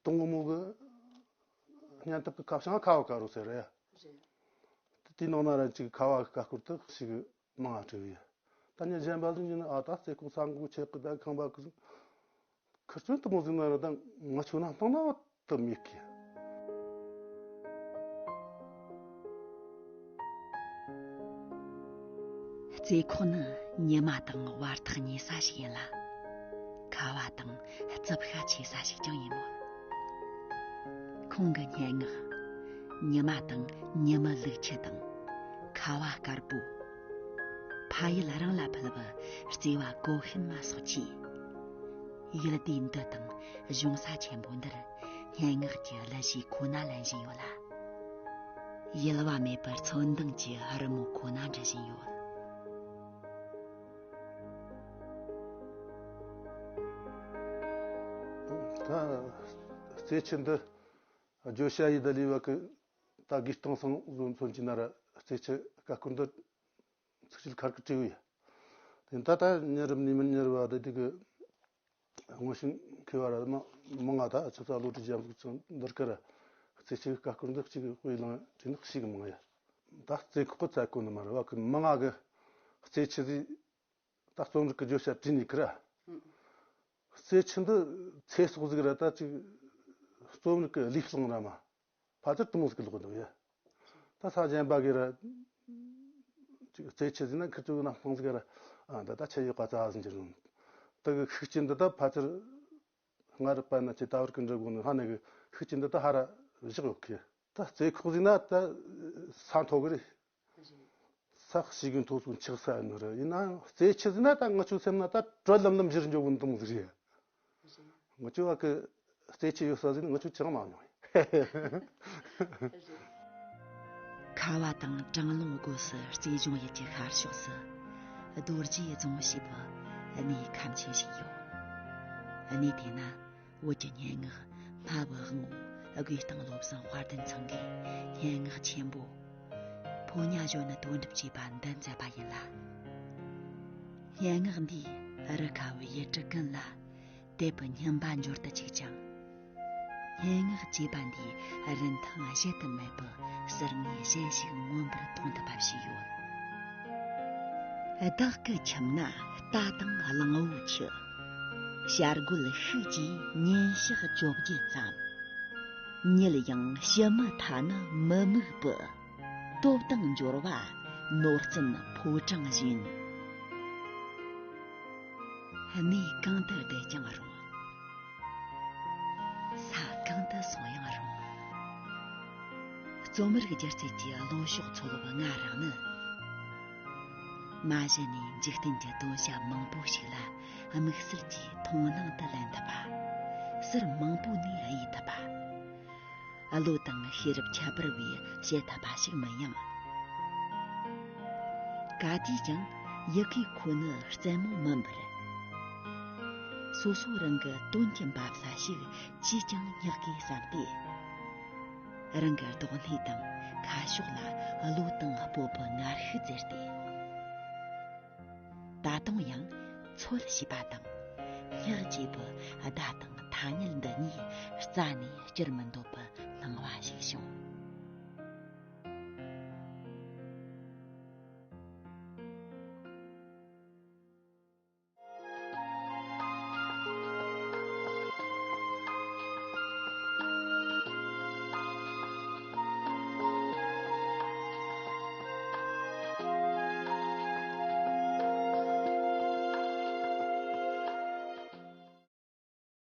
དང་པོ་མོ་གི་སྙན་ཐབས་ཀྱི་ཁ་བྱང་ཁ་བ་ཀ་རུ་ཟེར་རེད། རེད། དེ་ནང་ན་ར་ཅིག་ཁ་བ་གི་ཀ་ཀུར་དུ་ཞིག་མང་དྲུག་ཡོད། ད་ཉིན་གཞན་པ་ཟིན་གྱི་ནི་ཨ་ད་རྩེ་ཁོག་ས་འགུག་ཆེ་གི་ད་ཁང་པ་གི་ཁུར་ཚོན་དུ་མོ་ཟིན་ན་ར་ད་ང་ཆུ་ན་བཏང་ན་བ་དུ་མེད་གི། རྩེ་ཁོག་ནི་ཉི་མ་དང་བར་ཐག་ཉེ་ས་ཞིག་ཡིན་ལ། ཁ་བ་དང་རྩུབ་ཤ་ཆེ་ས་ཞིག་ཀྱང་ཡིན་མོད། ཁོང་གི་སྙན་ངག་ཉི་མ་དང་ཉི་མའི་ལུག་ཁྱུ་དང་ཁ་བ་དཀར་པོ། ཕ་ཡུལ་རང་ལ་ཕུལ་བའི་བརྩེ་བ་གོ་ཤིན་མ་སོགས་ཀྱིས། ཡུལ་སྡེ་འདི་དང་གཞུང་ས་ཆེན་པོ་འདིར་སྙན་ངག་གི་གླུ་གཞས་ཁོ་ན་ལེན་བཞིན་ཡོད་ལ། གཡེལ་བ་མེད་པར་ཚོན་མདངས་ཀྱི་རི་མོ་ཁོ་ན་འབྲི་བཞིན་ཡོད། ད་རྩེ་ཆུ་འདི་བརྗོད་བྱ་ཡི་ད་ལས་བ་གི་ད་དགེ་སྟོང་སང་བཟོ་མཚོན་གྱི་ན་ར་རྩེ་ཆུ་ཀ་ཀུན་འདི་ཚིག་ཆུ་ཁར་གི་བྲིས་ཡོད། དེ་ད་ད་ཉེ་རབས་ནས་མི་ཉེ་རབས་བ་ད་དེ་གི་དངོས་ཤིང་མཁས་བ་ར་མ་མང་ང་ད་ཆུ་ཚ་བློ་གྲོས་རྒྱ་མཚོ་ཚོ་འདིར་ཀ་ར་རྩེ་ཆུ་ཀ་ཀུན་འདི་གཅིག་དཔེ་ལང་དྲིན་ཤིག་མང་ཡ། ད་རྩེ་ཁོག་གི་རྩ་ཁོ་ནི་མ་ར་བ་གི་མང་ང་གི་རྩེ་ཆུ་ཟིག་ད་རྩོམ་རིག་གི་བརྗོད་བྱ་བྲིས་ནས་ཁི་ར། རྩེ་ཆུ་འདི་ཚེ་སྲོག་ཟིག་ར་ད་ཅིག་རྩོམ་རིག་གི་ལུས་ཤིང་ར་མ། ཕལ་ཆེར་དུ་མོ་ཟིག་གི་ལོག་འདུག་ཡ། ད་ས་གཞན་པ་གི་ར་ཅིག་རྩེ་ཆུ་ཟིག་ན་ཁི་ཚོ་ན་ཕང་ཟིག་ར། ཨ་ད་ད་ཆུ་ཡོད་ཀ་ཙ་ཟིན་གྱི་རུང་། ད་གི་ཤུགས་ཀྱིན་འདི་ད་ཕལ་ཆེར་སྔ་རབས་པ་ན་ཆེ་ད་བར་གི་འདྲ་དགོས་ནི་ཧ་ནི་གི་ཤུགས་ཀྱིན་འདི་ད་ཧ་ར་བཞག་ཡོད་གི། ད་རྩེ་ཁོག་ཟིག་ན་ད་ས་མཐོ་གི་རེད། ས་གཞི་གི་མཐོ་སོང་ཆགས་ས་ནི་རེད། ཡིན་ནའང་རྩེ་ཆུ་ཟིག་ན་ད་ང་ཆོ་སེམས་ན་ད་དྲོད་ལམ་ལམ་བཞུར་འཇོག་གི་འདུག་ཟིག་རེད། ང་ཆོ་བ་གི་རྩེ་ཆུ་ཡོད་ས་ཟིག་ན་ང་ཆོ་ཅང་མ་མྱོང་། ཁ་བ་དང་གྲང་རླུང་སྒོས་སུ་རྩེ་གཞུང་ཡུལ་གྱི་ཤར་ཕྱོགས་སུ་རྡོ་རྗེའི་རྫོང་ཞེས་པའི་གནས་ཁམས་ཆེན་ཞིག་ཡོད། གནས་དེ་ན་བོད་ཀྱི་སྙན་ངག་སྨྲ་བའི་དབང་བོ་དགེ་སྟོང་བློ་བཟང་དཔལ་ལྡན་ཚང་གིས་སྙན་ངག་ཆེན་པོ་ཕོ་ཉ་གཞོན་ནུ་དོན་གྲུབ་ཅེས་པ་འདི་མཛད་པ་ཡིན་ལ། སྙན་ངག་འདིས་རི་ཁ་བའི་ཡུལ་གྲུ་ཀུན་ལ་དད་པའི་སྙིམ་པ་འབྱོར་དུ་བཅུག་ཅིང་། སྙན་ངག་ཅེས་པ་འདིའི་རིན་ཐང་གཞལ་དུ་མེད་པའི་ཟུར་ངོས་གཞན་ཞིག་མངོན་པར་མཐོང་ཐུབ་པ་ཞིག་ཡོད། བདག་གི་ཁྱིམ་ན་རྟ་དང་གླང་བོ་ཆེ། བྱ་རྒོད་ཤུགས་ཀྱིས་ཉིན་ཞག་བཅོ་བརྒྱད་ཙམ། ཉིད་ཡང་ཕྱི་མི་ཐ་ན་མི་དམིགས་པའི། སྟོབས་དང་འབྱོར་བ་ནོར་སྐྱོན་ཕོ་བྲང་བཞིན། གནས་གང་དུ་བསྡད་ཀྱང་རུང་། ས་གང་དུ་སོང་ཡང་རུང་། རྩོམ་རིག་སྒྱུ་རྩལ་གྱི་བློ་ཕྱོགས་འཚོལ་བ་ང་རང་ནི། མ་གཞི་ནས་འཇིག་རྟེན་གྱི་དོན་བྱ་མང་པོ་ཞིག་ལ་དམིགས་བསལ་གྱིས་མཐོང་སྣང་དུ་ལེན་ཐུབ་པ། ཟུར་མང་པོ་ནས་དབྱེ་ཐུབ་པ། བློ་དང་ཤེས་རབ་ཁྱད་པར་བས་བྱེད་ཐུབ་པ་ཞིག་མིན་ཡང་། ག་དུས་ཀྱང་ཡི་གེ་ཁོ་ནི་རྩེད་མོ་མིན་པར། སོ་སོ་རང་གི་དོན་གྱི་འབབ་ས་ཞིག་ཅིས་ཀྱང་སྙེག་དགོས་བསམ་སྟེ། རང་གི་རྡོག་སྣེ་དང་ཁ་ཕྱོགས་ལ་བློ་དང་སྤོབས་པའི་ངར་ཤུགས་བཙིར་ཏེ། ད་དུང་ཡང་འཚོལ་ཞེས་པ་དང་སྙེག་ཅེས་པའི་བརྡ་དང་ཐ་སྙད་འདི་གཉིས་རྩ་ནས་བསྐྱུར་མི་འདོད།